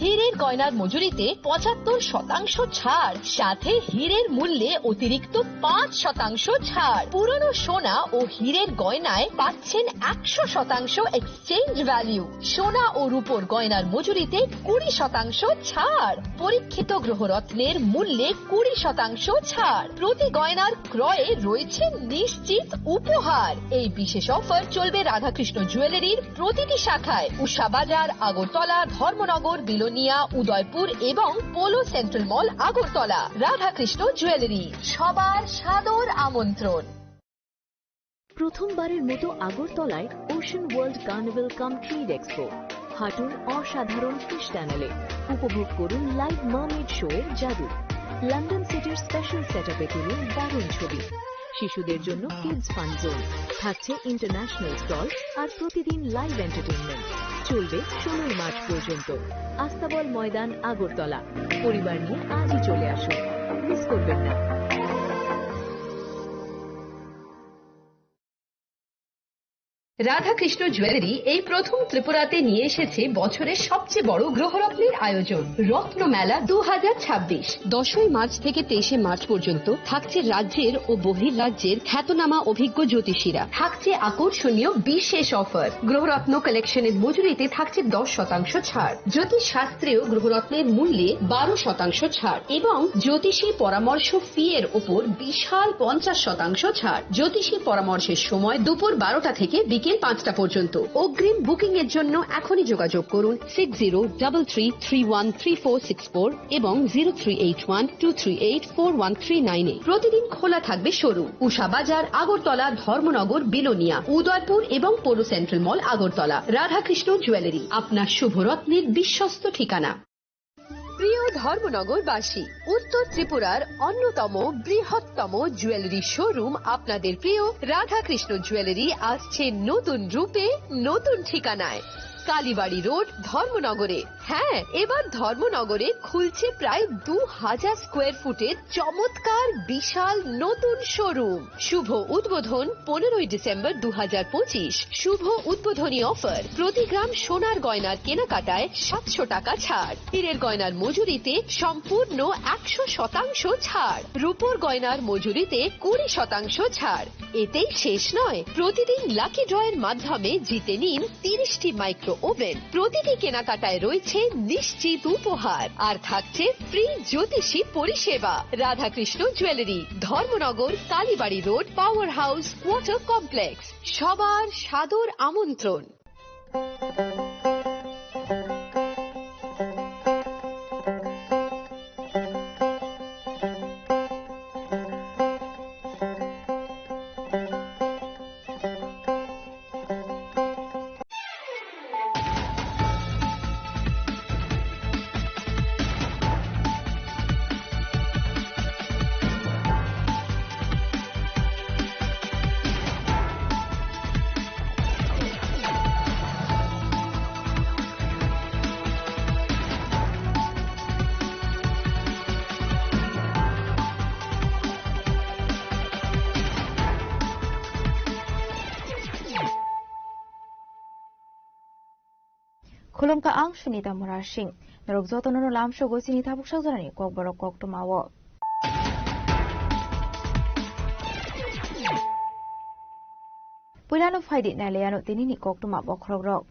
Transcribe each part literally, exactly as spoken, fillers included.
হীরের গয়নার মজুরিতে পঁচাত্তর শতাংশ ছাড়, সাথে হীরের মূল্যে অতিরিক্ত পাঁচ শতাংশ ছাড়। পুরনো সোনা ও হীরের গয়নায় পাচ্ছেন একশো শতাংশ এক্সচেঞ্জ ভ্যালু। সোনা ও রূপোর গয়নার মজুরিতে কুড়ি শতাংশ ছাড়। পরীক্ষিত গ্রহরত্নের মূল্যে কুড়ি শতাংশ ছাড়। প্রতি গয়নার ক্রয়ে রয়েছে নিশ্চিত উপহার। এই বিশেষ অফার চলবে রাধাকৃষ্ণ জুয়েলারির প্রতিটি শাখায়, উষা বাজার, আগরতলা, ধর্মনগর, বিলোনিয়া, উদয়পুর এবং পোলো সেন্ট্রাল মল, আগরতলা। রাধাকৃষ্ণ জুয়েলারি, সবার সাদর আমন্ত্রণ। প্রথমবারের মতো আগরতলায় ওশান ওয়ার্ল্ড কার্নিভাল কাম ট্রেড এক্সপো। হাঁটুন অসাধারণ ফিশ টানেলে, উপভোগ করুন লাইভ মার্মেড শো এর জাদু। লন্ডন সিটির স্পেশাল সেটআপে তুলুন দারুণ ছবি। শিশুদের জন্য কিডস ফান জোন, থাকছে ইন্টারন্যাশনাল স্টল আর প্রতিদিন লাইভ এন্টারটেইনমেন্ট। চলবে ষোলোই মার্চ পর্যন্ত। আস্তাবল ময়দান, আগরতলা। পরিবার নিয়ে আজই চলে আসুন, মিস করবেন না। রাধাকৃষ্ণ জুয়েলারি এই প্রথম ত্রিপুরাতে নিয়ে এসেছে বছরের সবচেয়ে বড় গ্রহরত্নের আয়োজন, রত্নমেলা দু হাজার ছাব্বিশ। দশই মার্চ থেকে তেইশে মার্চ পর্যন্ত থাকছে রাজ্যের ও বহির্রাজ্যের খ্যাতনামা অভিজ্ঞ জ্যোতিষীরা। থাকছে আকর্ষণীয় বিশেষ অফার। গ্রহরত্ন কালেকশনের মজুরিতে থাকছে দশ শতাংশ ছাড়। জ্যোতিষ শাস্ত্রীয় গ্রহরত্নের মূল্যে বারো শতাংশ ছাড় এবং জ্যোতিষী পরামর্শ ফি এর ওপর বিশাল পঞ্চাশ শতাংশ ছাড়। জ্যোতিষী পরামর্শের সময় দুপুর বারোটা থেকে বিকেল পাঁচটা পর্যন্ত। অগ্রিম বুকিং এর জন্য এখনই যোগাযোগ করুন six zero double three three one three four six four এবং zero three eight one two three eight four one three nine এ। প্রতিদিন খোলা থাকবে শোরুম। উষা বাজার, আগরতলা, ধর্মনগর, বিলোনিয়া, উদয়পুর এবং পৌর সেন্ট্রাল মল, আগরতলা। রাধাকৃষ্ণ জুয়েলারি, আপনার শুভরত্নের বিশ্বস্ত ঠিকানা। প্রিয় ধর্মনগরবাসী, উত্তর ত্রিপুরার অন্যতম বৃহত্তম জুয়েলারি শোরুম আপনাদের প্রিয় রাধাকৃষ্ণ জুয়েলারি আসছে নতুন রূপে, নতুন ঠিকানায়। কালীবাড়ি রোড, ধর্মনগরে। হ্যাঁ, এবার ধর্মনগরে খুলছে প্রায় দু হাজার স্কোয়ার ফুটের চমৎকার বিশাল নতুন শোরুম। শুভ উদ্বোধন পনেরোই ডিসেম্বর দু হাজার পঁচিশ। শুভ উদ্বোধনী অফার, প্রতি গ্রাম সোনার গয়নার কেনাকাটায় সাতশো টাকা ছাড়। হীরের গয়নার মজুরিতে সম্পূর্ণ একশো শতাংশ ছাড়। রূপোর গয়নার মজুরিতে কুড়ি শতাংশ ছাড়। এতেই শেষ নয়, প্রতিদিন লাকি ড্রয়ের মাধ্যমে জিতে নিন তিরিশটি মাইক্রো ওভেন। প্রতিটি কেনাকাটায় রয়েছে নিশ্চিত উপহার, আর থাকছে ফ্রি জ্যোতিষী পরিষেবা। Radhakrishna jewellery, Dharmanagar, Kalibari road, power house, water complex. সবার সাদর আমন্ত্রণ। Khulumkha ang Sunita Murasing. Norok jotono no lamsogo chini tabuk sajorani kokborok koktwmao. Puilano phaidi nailaiano tinini koktwma bokhorokrok.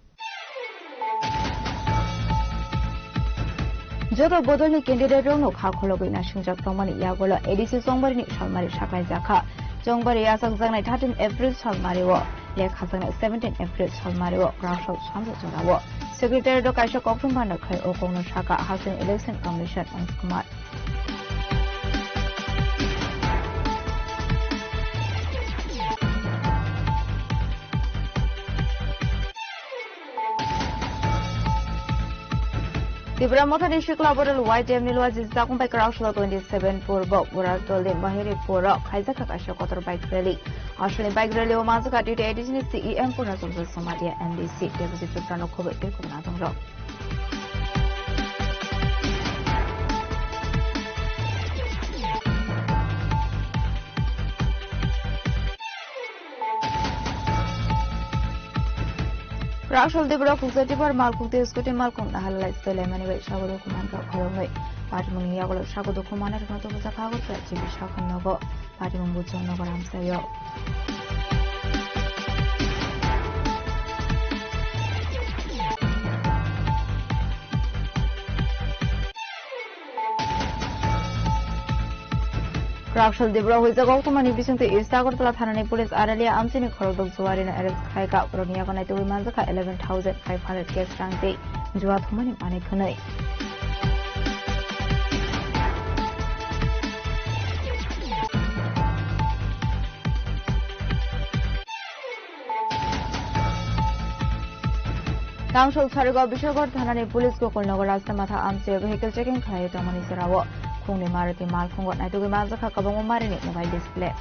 Joto bodolni candidate rokno kha khologwi naisongjak tongmani yagulo A D C Chongbarini salmari saklaijakha. Chongbari achakjaknai thirteen April salmario. Lekha jaknai seventeen April salmario Krangsok Samjak jorao Secretariat o kaisa kokthum banda khai o kokno saka Hasing Election Commission Manis Kumar. Tipra Mothani Sikla Bodol Y T F ni Luaji Jakung bai Krangsok twenty seven purbo Buratolni Mahiripuro khaijak kaisa kotor bike rally. Aswlani bike rally o manjakha T T A D C ni C E M Purna Chandra Samaria, M D C, Deputy Tripura no khoboi tei khoboi natongrok. Asol Tripura khukja tipar malkhung tei scooty malkhung nahalai swtailaimani bai sago dokhuman rok khoroknwi. Patimungni yagulo sago dokhuman rokno tubujakha Agartala G B Shakhon nogo. Patimung Bujong nogo Ramsaio. Kwraksal Debra huijak koktwmani bisingtwi East Agartala thanani police Aralia amchini khorokdok juarino arrest khlaikha. Borokni yago naitugwi manjakha eleven thousand five hundred cash rang tei jua thumani manwi khwnwi. Council Sarigo Biswagor thanani police Gokulnagar Rasta Matha amchio vehicle checking khlaiwi tongmani jorao khungni Maruti malkhungo naitugwi manjakha kwbangma marini mobile display.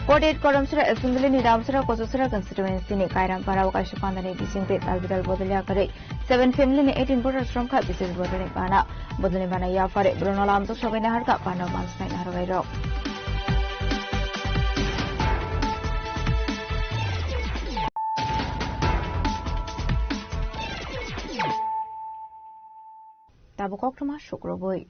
Forty-eight Karamsara Assembly ni Ramsara Kochusara constituency ni Kairampara o kaisa pandani bisingtwi tal bidal bodol yakarwi seven family ni eighteen voters romkha bises bodolni bana. Bodolni bana yaphari borokno lamjak sobai naharkha panda mansnai naharbairok. Tabuk koktwma sukrubui.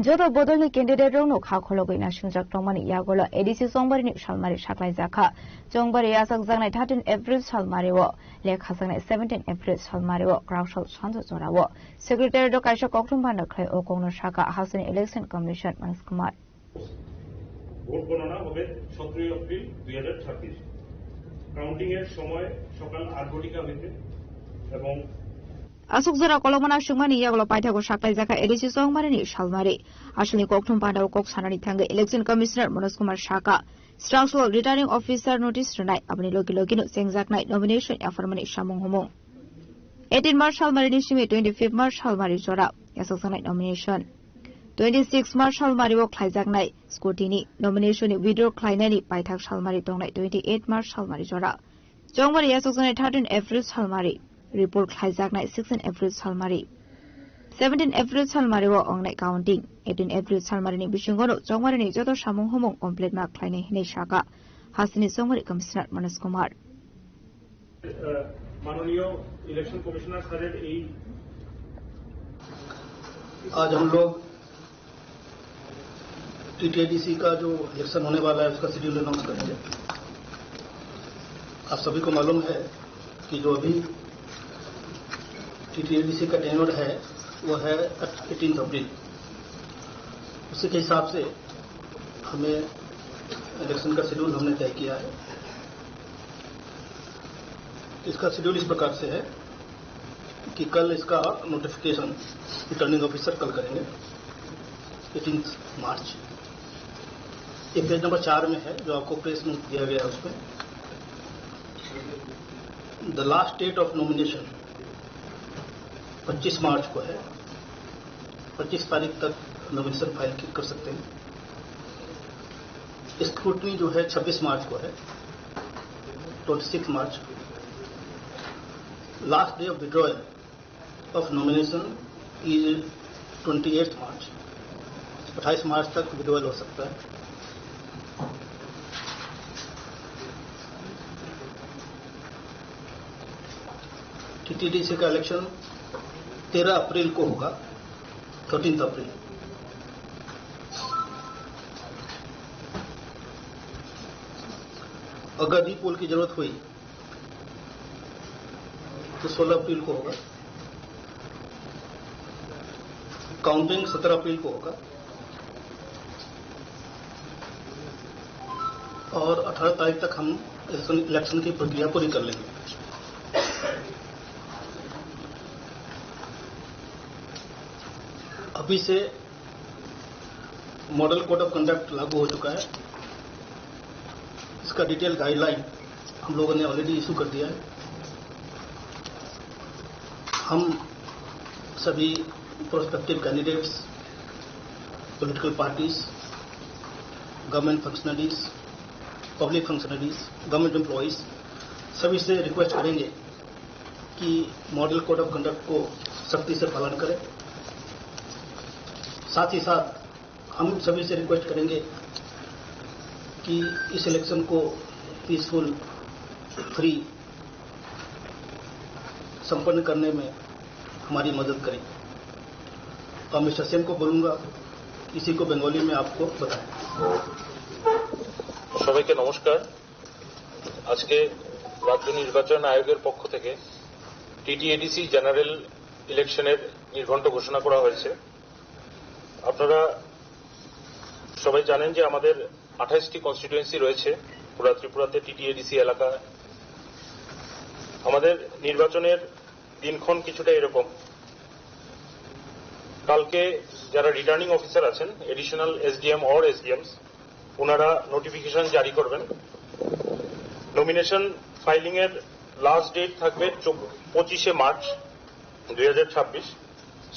Joto bodolni candidate rokno kha khologwi nasingjak tongmani yagulo A D C Chongbari ni salmari saklaijakha. Chongbari yachakjaknai thirteen April salmari o, lekhajaknai seventeen April salmari o, Kwraksal sanjo jora o. Secretary rok kaisa koktwma banda khlai o kokno sakha Hasteni Election Commission Manis Kumar. Vote গণনা হবে সতেরোই এপ্রিল দুই হাজার ছাব্বিশ। কাউন্টিং এর সময় সকাল আট ঘটিকা হইতে এবং Aswk jora kolokma naisingmani yagulo paithago saklaijakha A D C Chongmarini salmari. Aswkni kokthum pandao kok sanani thangwi Election Commissioner Manoj Kumar sakha, Structural Returning Officer notice rwnai, aboni logi logino chengjaknai nomination yapharmani samung humung. Eighteen March salmarini simi twenty-fifth March salmari jora yachakjaknai nomination. Twenty-six March salmario khlaijaknai scrutiny, nomination ni withdraw khlainani paithak salmari tongnai twenty-eight March salmari jora. Chongmari yachakjaknai thirteen April salmari, report khlaijaknai sixteen April salmari. Seventeen April salmario ongnai counting, eighteen April salmarini bisingono Chongmarini joto samung humung complete ma khlainai hinwi sakha Hasteni Chongmari Commissioner Manoj Kumar. আহ, মাননীয় election commissioner স্যারের এই आज हम लोग टीटीएडीसी का जो इलेक्शन होने वाला है, उसका शेड्यूल अनाउंस करेंगे। आप सभी को मालूम है कि जो अभी टीटीएडीसी का टेन्योर है, वो है एटीन अप्रैल। उसी के हिसाब से हमें इलेक्शन का शेड्यूल हमने तय किया है। इसका शेड्यूल इस प्रकार से है कि कल इसका नोटिफिकेशन रिटर्निंग ऑफिसर कल करेंगे, एटीन मार्च। ये पेज नंबर चार में है, जो आपको प्रेस नोट दिया गया है उसमें। The last date of nomination पच्चीस मार्च को है, पच्चीस तारीख तक नॉमिनेशन फाइल कर सकते हैं। स्क्रूटनी जो है छब्बीस मार्च को है, twenty six March. Last day of withdrawal of nomination is twenty eight March, अट्ठाईस मार्च तक विड्रॉयल हो सकता है। टीटीडीसी का इलेक्शन तेरह अप्रैल को होगा, थर्टीन अप्रैल। अगर रीपोल की जरूरत हुई तो सोलह अप्रैल को होगा। काउंटिंग सत्रह अप्रैल को होगा और अठारह तारीख तक हम इलेक्शन, इलेक्शन की प्रक्रिया पूरी कर लेंगे। अभी से मॉडल कोड ऑफ कंडक्ट लागू हो चुका है। इसका डिटेल गाइडलाइन हम लोगों ने ऑलरेडी इशू कर दिया है। हम सभी prospective candidates, political parties, government functionaries, public functionaries, government employees, सभी से रिक्वेस्ट करेंगे कि मॉडल कोड ऑफ कंडक्ट को सख्ती से पालन करें। साथ ही साथ हम सभी से रिक्वेस्ट करेंगे कि इस इलेक्शन को पीसफुल, फ्री संपन्न करने में हमारी मदद करें। और मिस्टर सेन को बोलूंगा, इसी को बंगाली में आपको बताएं। সবাইকে নমস্কার। আজকে রাজ্য নির্বাচন আয়োগের পক্ষ থেকে টিটিএডিসি জেনারেল ইলেকশনের নির্ঘণ্ট ঘোষণা করা হয়েছে। আপনারা সবাই জানেন যে আমাদের আঠাশটি কনস্টিটিউয়েন্সি রয়েছে পুরা ত্রিপুরাতে, টিটিএডিসি এলাকা। আমাদের নির্বাচনের দিনক্ষণ কিছুটা এরকম। কালকে যারা রিটার্নিং অফিসার আছেন, এডিশনাল এসডিএম অর এসডিএমস, ওনারা নোটিফিকেশন জারি করবেন। নমিনেশন ফাইলিং এর লাস্ট ডেট থাকবে চব- পঁচিশে মার্চ দুই হাজার ছাব্বিশ।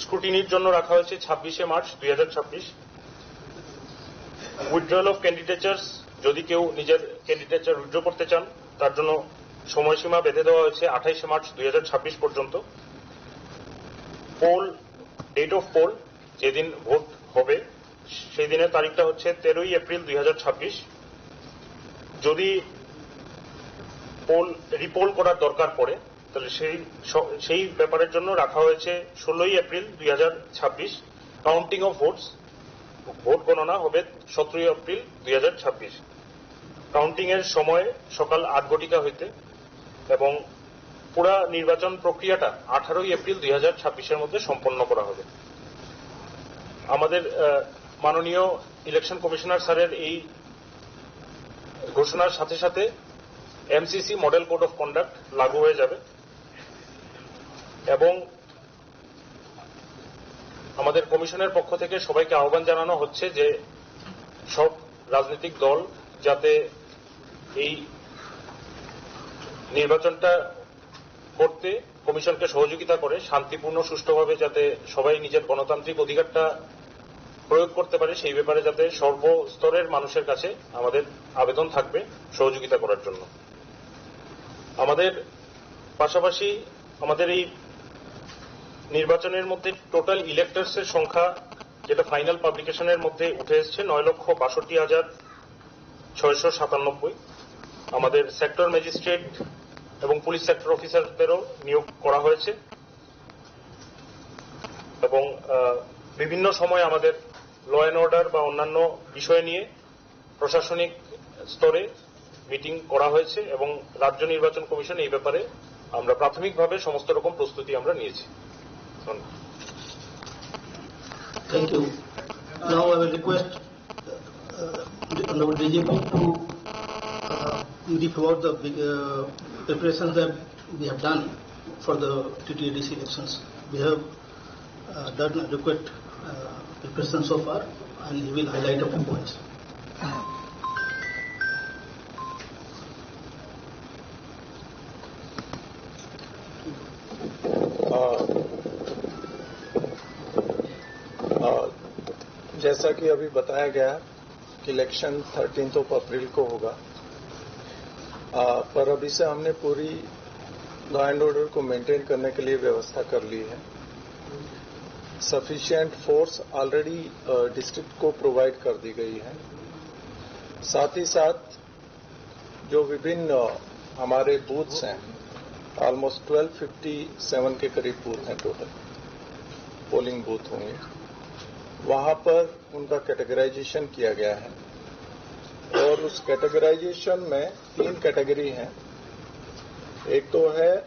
স্ক্রুটিনির জন্য রাখা হয়েছে ছাব্বিশে মার্চ দুই হাজার ছাব্বিশ। উইথড্রয়াল অফ ক্যান্ডিডেচার্স, যদি কেউ নিজের ক্যান্ডিডেচার উইথড্র করতে চান, তার জন্য সময়সীমা বেঁধে দেওয়া হয়েছে আঠাইশে মার্চ দুই হাজার ছাব্বিশ পর্যন্ত। পোল, ডেট অফ পোল, যেদিন ভোট হবে, সেই দিনের তারিখটা হচ্ছে তেরোই এপ্রিল দুই হাজার ছাব্বিশ। যদি পোল, রিপোল করার দরকার পড়ে, তাহলে সেই স- সেই ব্যাপারের জন্য রাখা হয়েছে ষোলোই এপ্রিল দুই হাজার ছাব্বিশ। কাউন্টিং অফ ভোটস, ভোট গণনা হবে সতেরোই এপ্রিল দুই হাজার ছাব্বিশ। কাউন্টিং এর সময় সকাল আট ঘটিকা হইতে এবং পুরা নির্বাচন প্রক্রিয়াটা আঠারোই এপ্রিল দুই হাজার ছাব্বিশের মধ্যে সম্পন্ন করা হবে। আমাদের আহ, মাননীয় ইলেকশন কমিশনার স্যারের এই ঘোষণার সাথে সাথে MCC, model code of conduct, লাগু হয়ে যাবে এবং আমাদের কমিশনের পক্ষ থেকে সবাইকে আহ্বান জানানো হচ্ছে যে সব রাজনৈতিক দল যাতে এই নির্বাচনটা করতে কমিশনকে সহযোগিতা করে, শান্তিপূর্ণ সুষ্ঠুভাবে যাতে সবাই নিজের গণতান্ত্রিক অধিকারটা প্রয়োগ করতে পারে, সেই ব্যাপারে যাতে সর্বস্তরের মানুষের কাছে আমাদের আবেদন থাকবে সহযোগিতা করার জন্য। আমাদের পাশাপাশি আমাদের এই নির্বাচনের মধ্যে টোটাল ইলেক্টরস এর সংখ্যা, যেটা ফাইনাল পাবলিকেশনের মধ্যে উঠে এসেছে, নয় লক্ষ বাষট্টি হাজার ছয়শো সাতানব্বই। আমাদের সেক্টর ম্যাজিস্ট্রেট এবং পুলিশ সেক্টর অফিসারদেরও নিয়োগ করা হয়েছে এবং আহ, বিভিন্ন সময় আমাদের ল অ্যান্ড অর্ডার বা অন্যান্য বিষয় নিয়ে প্রশাসনিক স্তরে মিটিং করা হয়েছে এবং রাজ্য নির্বাচন কমিশন এই ব্যাপারে আমরা প্রাথমিকভাবে সমস্ত রকম প্রস্তুতি আমরা নিয়েছি। ধন্যবাদ। Thank you. Now I will request uh, the Honorable D G P to uh, brief about the uh, preparations that we have done for the T T A D C elections. We have uh, done adequate uh, preparations so far, and he will highlight a few points. अ, अ, जैसा कि अभी बताया गया कि election thirteenth of April को होगा। अ, पर अभी से हमने पूरी लॉ एंड ऑर्डर को मेंटेन करने के लिए व्यवस्था कर ली है। सफिशिएंट फोर्स ऑलरेडी डिस्ट्रिक्ट को प्रोवाइड कर दी गई है। साथ ही साथ जो विभिन्न हमारे बूथ्स हैं, ऑलमोस्ट ट्वेल्व फिफ्टी सेवन के करीब बूथ हैं टोटल, पोलिंग बूथ होंगे, वहाँ पर उनका कैटेगराइजेशन किया गया है। और उस कैटेगराइजेशन में तीन कैटेगरी हैं। एक तो है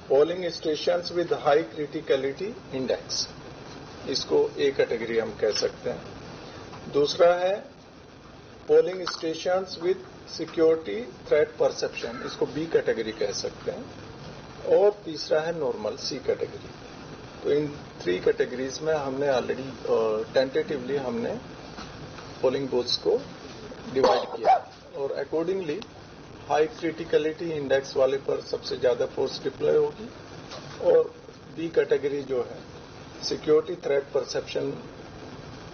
polling stations with high criticality index, इसको ए कैटेगरी हम कह सकते हैं। दूसरा है polling stations with security threat perception, इसको बी कैटेगरी कह सकते हैं। और तीसरा है नॉर्मल, सी कैटेगरी। तो इन थ्री कैटेगरीज में हमने ऑलरेडी टेंटेटिवली हमने पोलिंग बूथ्स को डिवाइड किया और अकॉर्डिंगली हाई क्रिटिकलिटी इंडेक्स वाले पर सबसे ज़्यादा फोर्स डिप्लॉय होगी और बी कैटेगरी जो है सिक्योरिटी थ्रेट परसेप्शन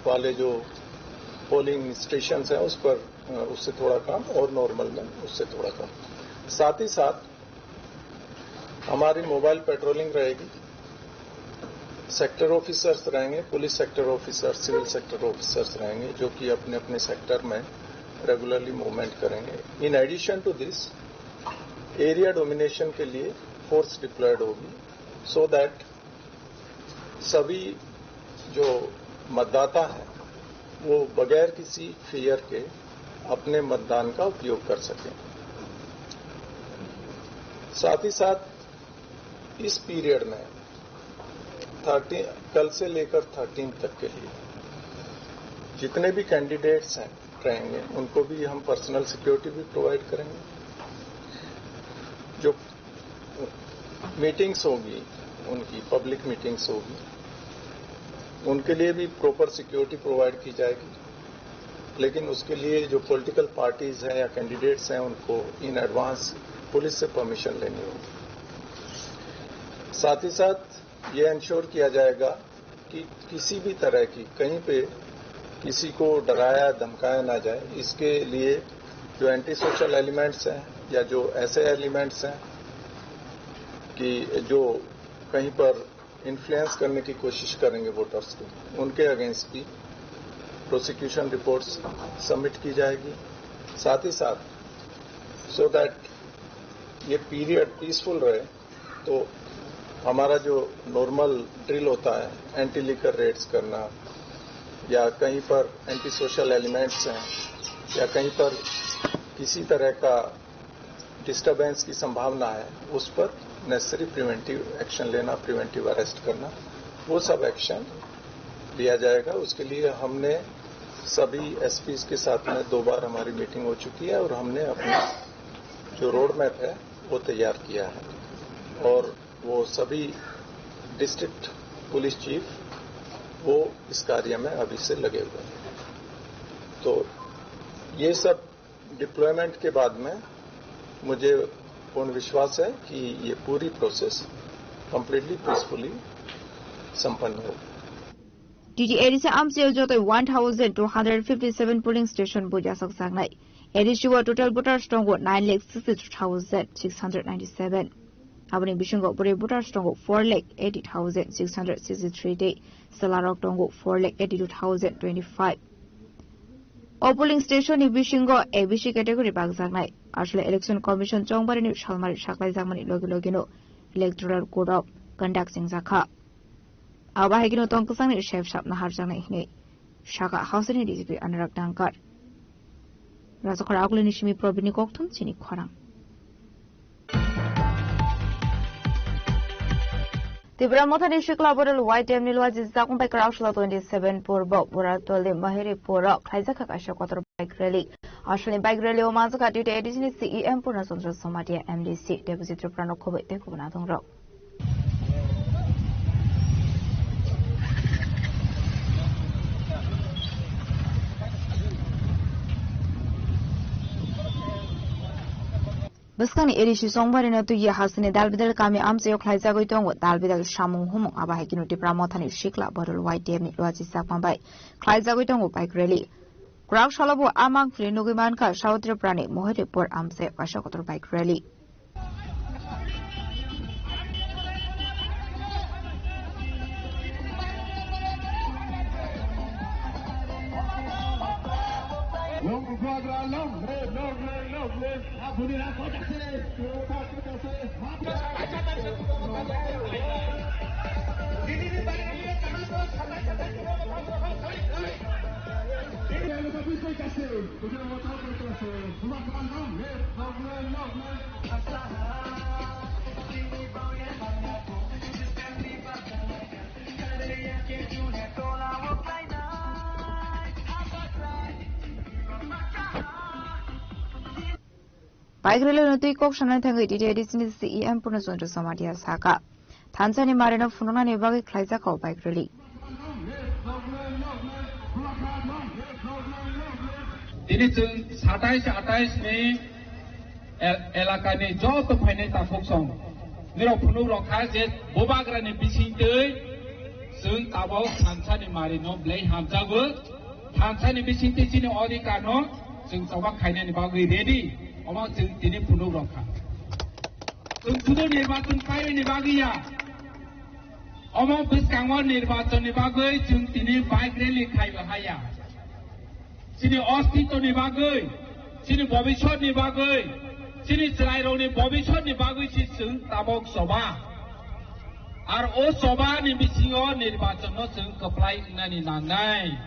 वाले जो पोलिंग स्टेशंस हैं उस पर अ, उससे थोड़ा कम और नॉर्मल में उससे थोड़ा कम। साथ ही साथ हमारी मोबाइल पेट्रोलिंग रहेगी। सेक्टर ऑफिसर्स रहेंगे, police sector officer, civil sector officers रहेंगे, जो कि अपने अपने सेक्टर में रेगुलरली मूवमेंट करेंगे। In addition to this, area domination के लिए फोर्स डिप्लॉयड होगी, सो दैट सभी जो मतदाता हैं, वो बगैर किसी फियर के अपने मतदान का उपयोग कर सकें। साथ ही साथ इस पीरियड में थर्टीन, कल से लेकर थर्टीन तक के लिए जितने भी कैंडिडेट्स हैं, रहेंगे, उनको भी हम पर्सनल सिक्योरिटी भी प्रोवाइड करेंगे। जो मीटिंग्स होगी, उनकी पब्लिक मीटिंग्स होगी, उनके लिए भी प्रॉपर सिक्योरिटी प्रोवाइड की जाएगी। लेकिन उसके लिए जो पॉलिटिकल पार्टीज हैं या कैंडिडेट्स हैं, उनको इन एडवांस पुलिस से परमिशन लेनी होगी। साथ ही साथ ये इंश्योर किया जाएगा कि किसी भी तरह की, कहीं पे किसी को डराया धमकाया ना जाए। इसके लिए जो एंटी सोशल एलिमेंट्स हैं या जो ऐसे एलिमेंट्स हैं कि जो कहीं पर इन्फ्लुएंस करने की कोशिश करेंगे वोटर्स को, उनके अगेंस्ट भी प्रोसिक्यूशन रिपोर्ट्स सबमिट की जाएगी। साथ ही साथ, सो दैट ये पीरियड पीसफुल रहे, तो हमारा जो नॉर्मल ड्रिल होता है, एंटी लिकर रेड्स करना या कहीं पर एंटी सोशल एलिमेंट्स हैं या कहीं पर किसी तरह का डिस्टरबेंस की संभावना है, उस पर नेसेसरी प्रिवेंटिव एक्शन लेना, प्रिवेंटिव अरेस्ट करना, वो सब एक्शन लिया जाएगा। उसके लिए हमने सभी एसपीज के साथ में दो बार हमारी मीटिंग हो चुकी है और हमने अपना जो रोड मैप है, वो तैयार किया है और वो सभी डिस्ट्रिक्ट पुलिस चीफ वो इस कार्य में अभी से लगे हुए हैं। तो ये सब डिप्लॉयमेंट के बाद में मुझे पूर्ण विश्वास है कि ये पूरी प्रोसेस कंप्लीटली पीसफुली संपन्न होगी। T T A D C amchaio jotoi one thousand two hundred fifty seven polling station bo yasakjaknai. A D C o total voters tongo nine lakh sixty two thousand six hundred ninety seven. Aboni bisingo bwrwi voters tongo four lakh eighty thousand six hundred sixty three tei chwlarok tongo four lakh eighty two thousand twenty five. O polling station ni bisingo A B C category bakjaknai. Asole Election Commission chongbarini salmari saklaijakmani logi logino Electoral Code of Conduct chengjakha. Abo hai kheno tong kwchangni sep sap naharjaknai hinwi sakha Housing ni D G P Anurag Dangkar. Rajakhor Akulini simi Probini kokthum chini khorang. Tipra Mothani Sikla Bodol Y T M ni luaji jakung bai kwrak salo twenty seven purbo Buratoli Mahiri puro khlaijak kha kaisa kotor bike rally. Aswlani bike rally o manjakha T T A D C ni C E M Purna Chandra Somatia, M D C, Deputy Tripura no khobwi tei kubun adongrok. Bwskangni A D C chongbarino twiwi hasteni dalbidal kami amchaio khlaijagwi tongo. Dalbidal samung humung abo hai kheno Tipra Mothani Sikla Bodol Y T M ni luachi chakma bai khlaijagwi tongo bike rally. Kwrak salobo a mangpili nugwi mankha South Tripurani Mohiripur amchaio kaisa kotor bike rally. Long, long, long, long, long, long, long. Bike rally no twi kok sanai thangwi T T A D C ni C E M Purna Chandra Somatia saka, thansani marino phunuknani bagwi khlaijak o bike rally. Tini chwng satais atais ni el-, elakani joto phainai takhuk song. Nirok phunuk rok kha je bubagrani bisingtwi chwng tabok thansani marino belai hamjago. Thansani bisingtwi chini odhikarno chwng choba khainani bagwi ready. Omo chwng tini phunuk rok kha. Chwng sudu nirbachon khlaiwi ni bagwi ya. Omo bwskango nirbachon ni bagwi chwng tini bike rally khai bahai ya. Chini ostitto ni bagwi, chini bobisot ni bagwi, chini chwrairok ni bobisot ni bagwi si chwng tabok choba. Ar o choba ni bisingo nirbachon no chwng kwplai wngnani nangnai.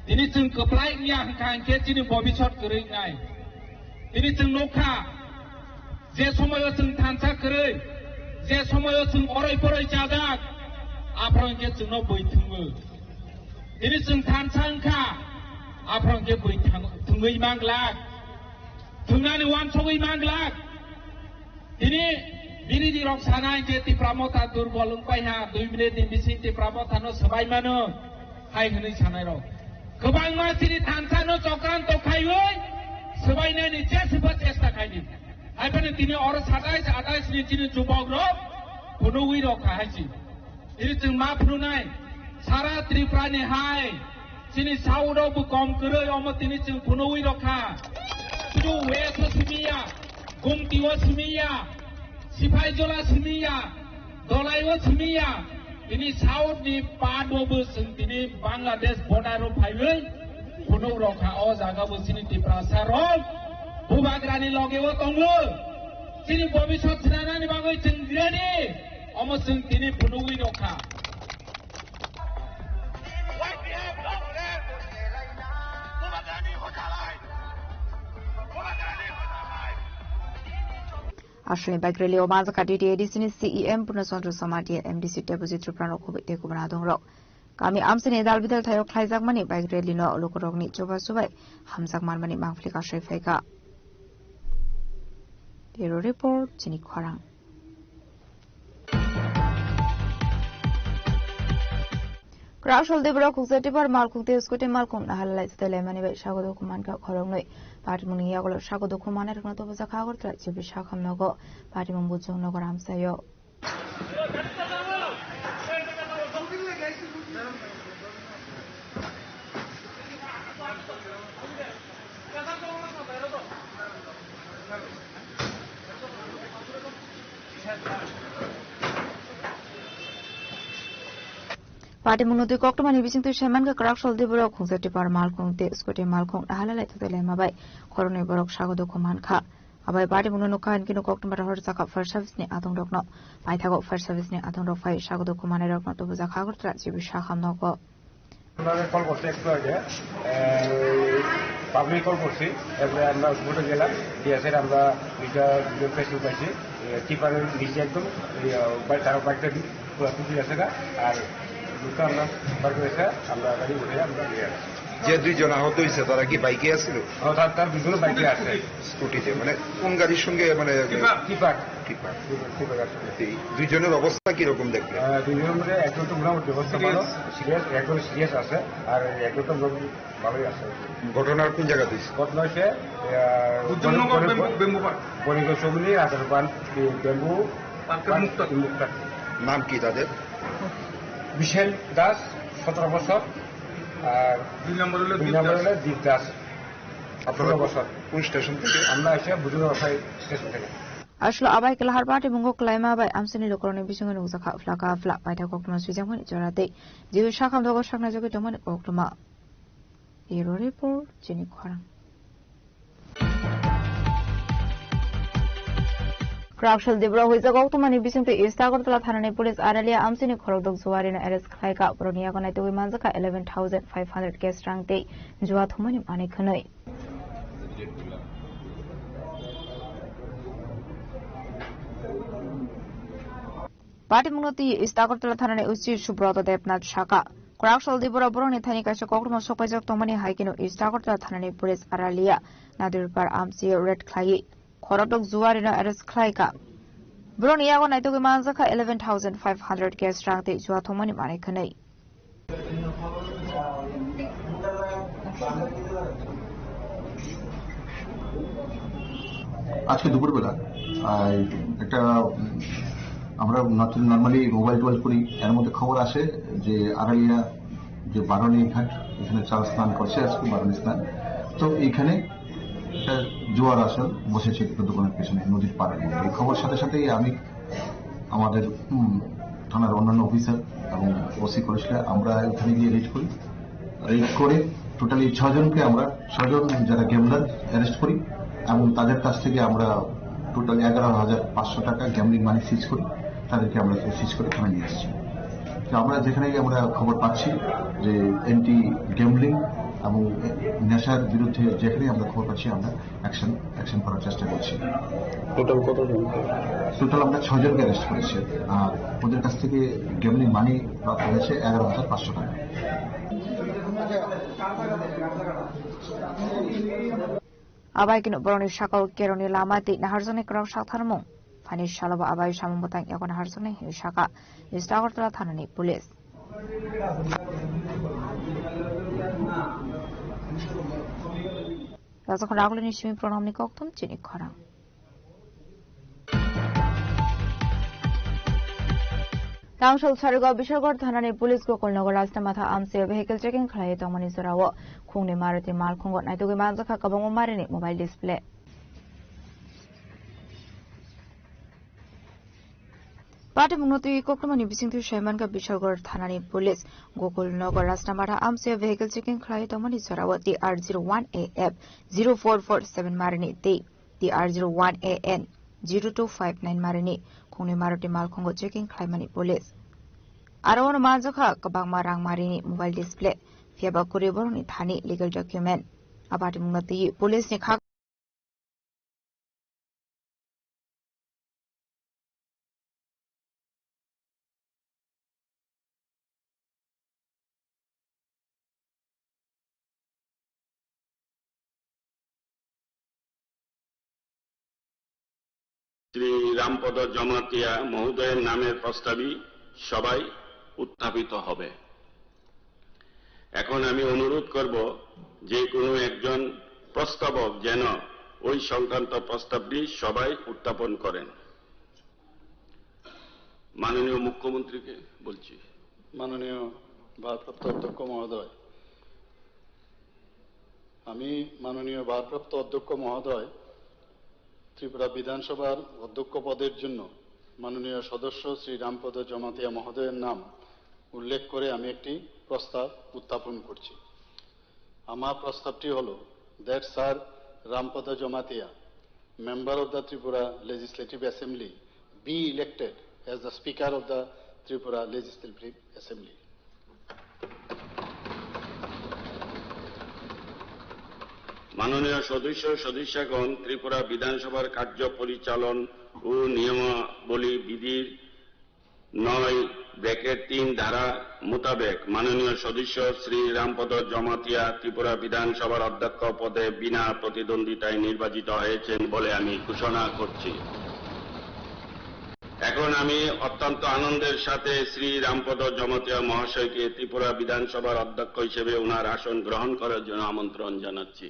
Tini chwng kwplai wngya hwnkha hinkhe chini bobisot kwrwi wngnai. Tini chwng nukha, je somoyo chwng thansa kwrwi, je somoyo chwng oroi poroi chajak, aphano hinkhe chwngno bwi thwngo. Tini chwng thansa wngkha, aphano hinkhe bwi thang-, thwngwi manglak, thwngnani uansugwi manglak. Tini biridhi rok sana hinkhe Tipra Motha durbol wngpai ha, dui minute ni bising Tipra Motha no swbai mano, hai hwnwi sanai rok. Kwbangma chini thansa no chokranto khaiwi swbainani jeswba chesta khaidi. Hai phano tini oro satais atais ni chini jubok rok phunugwi rok kha hai si. Tini chwng ma phunuknai, sara Tripura ni hai, chini South rok bo kom kwrwi, omo tini chwng phunugwi rok kha. Sudu West o simi ya, Gumti o simi ya, Siphaijola simi ya, Dolai o simi ya, tini South ni part o bo chwng tini Bangladesh border o phaiwi phunuk rok kha. O jaga bo chini Tiprasa rok bubagra ni loge o tongo, chini bobisot swnanani bagwi chwng ready. Omo chwng tini phunugwi rok kha. Aswkni bike rally o manjakha D T A D C ni C E M Purna Chandra Somati, M D C Debojit Tripura rok kubui tei kubun adong rok. Kami amchini dal bidal thaio khlaijakmani bike rally no lukurokni chubachu bai hamjak manmani mangpili kasai phaikha. Bureau Report, chini khorang. Kwraksol Debra khuksa tipar malkhung tei scooty malkhung naharlai thutailaimani bai sago dukhumankha khoroknwi. Patimungni yagulo sago dukhumanai rokno tubujakha Agartala G B Sakham nogo. Patimung Bujung nogo Ramsaio. Patimungno twi koktwmani bisingtwi saimankha kwraksol Debra khungsa tipar malkhung tei scooty malkhung naharlai thutailaima bai khoroknwi borok sago dukhumankha. Abai patimungno nukha hinkhe koktwma rohor jakha fire service ni adongrokno. Paithago fire service ni adongrok phai sago dukhumanai rokno tubujakha Agartala G B Sakham nogo. আমরা কল করছে একটু আগে, আহ, public call করছি, এরপরে আমরা স্পটে গেলাম, গিয়ে স্যার আমরা দুইটা, দুজন পেশেন্ট পাইছি, এ, টিপারের নিচে একদম, এই, আহ, বা-, তারা বাইকটা পুরো টুটি আছে না, আর দুটো আমরা বার করেছে, আমরা গাড়ি উঠে আমরা নিয়ে আসছি। যে দুইজন আহত হয়েছে, তারা কি বাইকে আসছিল? ও, তার, তার দুজনও বাইকে আছে। স্কুটিতে, মানে কোন গাড়ির সঙ্গে, মানে tipper. Tipper. Tipper. Tipper, tipper আছে। এই দুইজনের অবস্থা কিরকম দেখলে? আহ, দুইজনের মধ্যে একজন তো মোটামুটি অবস্থা ভালো, সিরিয়াস, একজন সিরিয়াস আছে, আর একজন তো মোটামুটি ভালোই আছে। ঘটনার কোন জায়গাতে হয়েছে? ঘটনা হচ্ছে, আহ, বুদ্ধনগর বনি-, বেম্বু, বেম্বু পার্ক। বনিগঞ্জ চৌমুহনী, রাজারবান, এই বেম্বু পার্কের পার্ক, মুক্তার। মুক্তার। নাম কি তাদের? বিশাল দাস, সতেরো বছর, আর দুই নম্বর হলো দুই দীপ নম্বর দাস। হলো দীপ দাস। আপনারা ষোলো বছর। কোন স্টেশন থেকে? আমরা এসে বুজুর্গ ব্যবসায়ী স্টেশন থেকে। Aswk abai kwlahar patimung kwlaima bai amchaini lukurokni bisingo nukjakha phlaka phla paithak koktwma swijak mani jora tei G B Sakham nogo saknai jagwi tongmani koktwma. Bureau Report, chini khorang. Kwraksol Debra huijak koktwmani bisingtwi East Agartala thanani police Aralia amchaini khorokdok juarino arrest khlaikha. Borokni yago naitugwi manjakha eleven thousand five hundred cash rang tei jua thumani manwi khwnwi. Patimungno twi East Agartala thanani O C Subroto Debnath sakha, kwraksol Debra borokni thani kaisa koktwma sokpaijak tongmani hai kheno East Agartala thanani police Aralia Nadirpar amchio raid khlaiwi khorokdok juarino arrest khlaikha. Borokni yago naitugwi manjakha eleven thousand five hundred cash rang tei jua thumani manwi khwnwi. আজকে দুপুরবেলা, আহ, একটা, উম, আমরা normally mobile টোবাইল করি, এর মধ্যে খবর আসে যে আড়ালিয়া যে বারুণী ঘাট, এখানে চাল স্নান করছে আজকে, বারুণী স্নান। তো এইখানে একটা জোয়ার আসল বসেছে একটা দোকানের পেছনে নদীর পাড়ের মধ্যে। এই খবর সাথে সাথেই আমি আমাদের, উম, থানার অন্যান্য অফিসার এবং ওসি করেছিল, আমরা ওখানে গিয়ে রেড করি। রেড করে টোটালি ছজনকে আমরা, ছজন যারা গ্যামলার অ্যারেস্ট করি এবং তাদের কাছ থেকে আমরা টোটাল এগারো হাজার পাঁচশো টাকা গ্যামলিং মানি সিজ করি, তাদেরকে আমরা সিজ করে থানায় নিয়ে আসছি। তো আমরা যেখানেই আমরা খবর পাচ্ছি যে অ্যান্টি গ্যামলিং এবং নেশার বিরুদ্ধে যেখানেই আমরা খবর পাচ্ছি, আমরা অ্যাকশন, অ্যাকশন করার চেষ্টা করছি। টোটাল কতজন? টোটাল আমরা ছয়জনকে অ্যারেস্ট করেছি। আর ওদের কাছ থেকে গ্যামলিং মানি প্রাপ্ত হয়েছে এগারো হাজার পাঁচশো টাকা। Abai kino borokni sakao keroni lama tei naharjaknai kwrwng saktharmung. Phani salobo abai samung bwtang eko naharjaknai hinwi sakha East Agartala thanani police. Rajakhan Ragulini simi pranamni kokthum chini khorang. Tangshol Sarigo Bishargarh thanani police Gokulnagar Rastamatha amchio vehicle checking khlaiwi tongmani jorao khungni Maruti malkhungo naitugwi manjakha kwbangma marini mobile display. Patimungno twi koktwmani bisingtwi saimankha Bishargarh thanani police Gokulnagar Rastamatha amchio vehicle checking khlaiwi tongmani jorao T R zero one A F zero four four seven marini tei T R zero one A N zero two five nine marini khungni Maruti malkhungo checking khlaimani police. Aro ono manjakha kwbangma rang marini mobile display, phiyaba kwrwi borokni thani legal document. A patimungno twiwi police ni khak Shri রামপদ জমাতিয়া মহোদয়ের নামের প্রস্তাবই সভায় উত্থাপিত হবে। এখন আমি অনুরোধ করব, যে কোনো একজন প্রস্তাবক যেন ওই সংক্রান্ত প্রস্তাবটি সভায় উত্থাপন করেন। মাননীয় মুখ্যমন্ত্রীকে বলছি। মাননীয় ভারপ্রাপ্ত অধ্যক্ষ মহোদয়, আমি মাননীয় ভারপ্রাপ্ত অধ্যক্ষ মহোদয়, ত্রিপুরা বিধানসভার অধ্যক্ষ পদের জন্য মাননীয় সদস্য শ্রী রামপদ জমাতিয়া মহোদয়ের নাম উল্লেখ করে আমি একটি প্রস্তাব উত্থাপন করছি। আমার প্রস্তাবটি হলো that Sir Rampada Jamatia, member of the Tripura Legislative Assembly, be elected as the Speaker of the Tripura Legislative Assembly. মাননীয় সদস্য সদস্যগণ, ত্রিপুরা বিধানসভার কার্য পরিচালন ও নিয়মাবলী বিধির নয় ব্র্যাকেট তিন ধারা মোতাবেক মাননীয় সদস্য শ্রী রামপদ জমাতিয়া ত্রিপুরা বিধানসভার অধ্যক্ষ পদে বিনা প্রতিদ্বন্দ্বিতায় নির্বাচিত হয়েছেন বলে আমি ঘোষণা করছি। এখন আমি অত্যন্ত আনন্দের সাথে শ্রী রামপদ জমাতিয়া মহাশয়কে ত্রিপুরা বিধানসভার অধ্যক্ষ হিসেবে ওনার আসন গ্রহণ করার জন্য আমন্ত্রণ জানাচ্ছি।